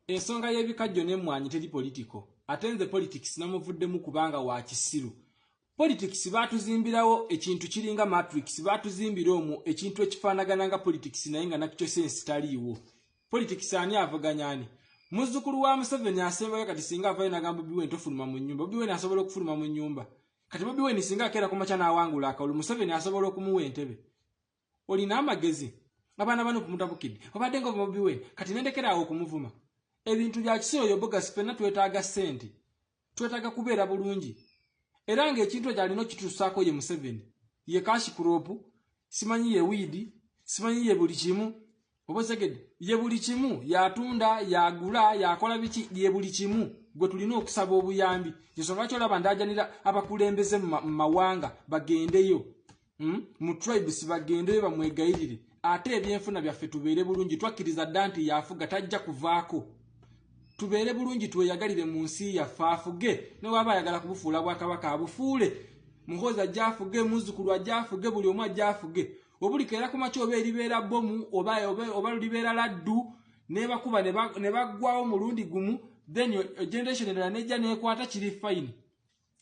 Ensonga y'ebikajjo n'emmwanyi teri political, ate nze politics namuvuddemu kubanga wa kisiru. Politics baatuzimbirawo ekintu kiringa matrix, baatuzimbira omwo ekintu ekifaanagana nga politics naye nga nakyo sense taliiwo. Politics ani avuganya ani? Muzzukulu wa Museveni asembayo kati singa avayo n'agamba Bobi Wine tofuluma mu nnyumba, Bobi Wine asobola okufuluma mu nnyumba. Kati Bobi Wine singa akeera ku makya n'awangula akalulu, Museveni asobola okumuwa entebe. Olina amagezi? Abaana bano kumutabukidde obadde nga Bobi Wine, kati nendekera awo okumuvuma. Ebintu bya kisiru oyo bogus. Ffenna twetaaga ssente, twetaaga kubeera bulungi, era ng'ekintu ekyo alina okituusaako ye Museveni. Ye cash crop, simanyi ye weed, simanyi ye buli kimu, oba osegedde, ye buli kimu, yatunda, yagula, yakola biki, ye buli kimu. Gwe tulina okusaba obuyambi. Ensonga lwaki olaba ndajanira abakulembeze mu mawanga bagendeyo, Mu tribes bagendeyo bamwegayirire ate ebyenfuna byaffe tubeere bulungi. Twakkiriza dda nti yafuga, tajja kuvaako. Tubeere bulungi, tweyagalire mu nsi yaffe. Afuge ne waba ayagala kubufuula bwakabaka, abufuule. Muhoozi ajja afuge, muzzukulu ajja afuge, buli omu ajja afuge. Obulikeera ku makya oba eribeera bomu oba lulibeera laddu nebakuba ne baggwawo mulundi gumu, then generation endala nejja nekwata, kiri fine,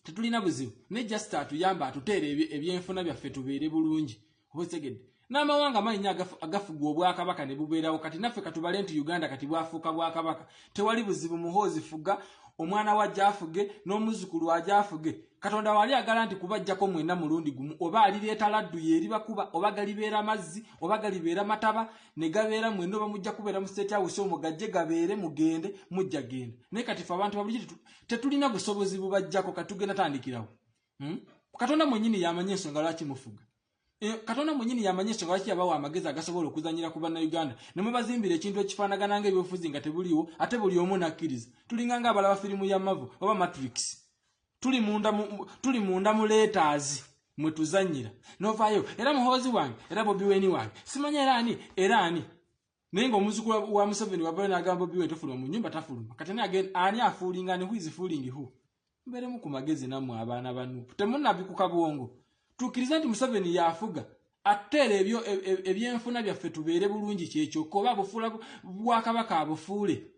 tetulina buzibu. Ne just atuyamba atuteera ebyenfuna byaffe tubeere bulungi, oba otegedde. N'amawanga mangi nnyo agafuga obwakabaka ne bubeerawo. Kati naffe katubale nti Uganda kati bwafuuka bwakabaka, tewali buzibu. Muhoozi fuga, omwana we ajja afuge, n'omuzzukulu ajja afuge. Katonda wali agala nti kubajjako mwenna mulundi gumu, oba alireeta laddu yeeribakuba, oba galibeera mazzi, oba galibeera mataba ne gabeera mwenna, oba mujja kubeera mu State House omwo, gajje gabeere, mugende, mujja genda. Naye kati fe abantu babulijjo tetulina busobozi bubajjako. Kati tugenda tandikirawo, Katonda mwennyini yamanyi ensonga lwaki mufuga. Katonda mwennyini yamanyi ensonga lwaki yabawa amagezi agasobola okuzanyira ku Bannayuganda ne mubazimbira ekintu ekifaanagana nga ebyobufuzi nga tebuliiwo, ate buli omu nakkiriza. Tulinga nga abalaba firimu ya Marvel oba Matrix, tuli munda mu letters mwe tuzannyira. Novaayo era Muhoozi wange, era Bobi Wine wange, simanyi era ani era ani, naye ng'omuzzukulu wa Museveni wavayo n'agamba Bobi Wine tofuluma mu nnyumba, tafuluma. Kati ani ani afoolinga ani? Who is fooling who? Mbeeremu ku magezi nammwe abaana ba NUP, temunnabikuka bwongo. Tukkirize nti Museveni yafuga, ateera ebyo ebyenfuna byaffe tubeere bulungi, kyekyokka. Oba abufuula bwakabaka, abufuule.